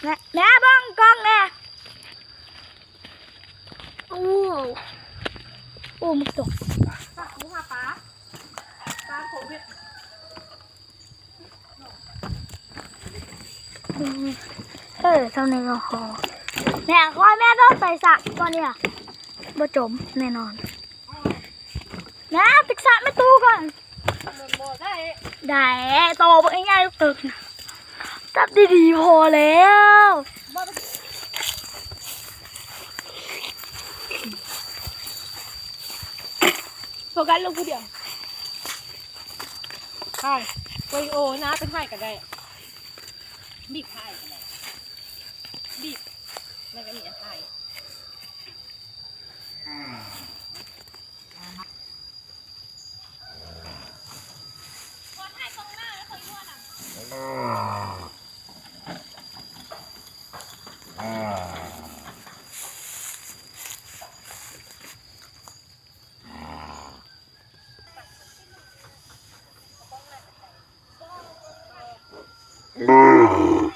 ແມ່ ແມ່ເບິ່ງກ້ອງແດ່. ໂອ້ ໂອ້ ໝາກຕົກ. ເອີ ຊ່ຳນີ້ກໍພໍ. ແມ່ ຂ້ອຍແມ່ໂດດໃສ່ສະຕອນນີ້ນະ ບໍ່ຈົມແນ່ນອນ. ນະ ຕັກສະແມ່ຕູ້ກ່ອນ. ບໍ່ໄດ້ ໄດ້ ໂຕບັກໃຫຍ່ຕຶກນະ. ຈັບດີໆ ພໍແລ້ວ. ໂຟກັສລູກຜູ້ດຽວ. ຖ່າຍວິດີໂອນະ ເປັນຖ່າຍກໍໄດ້ ບີບຖ່າຍກໍໄດ້ ບີບ ມັນກໍມີອັນຖ່າຍ. ເອີ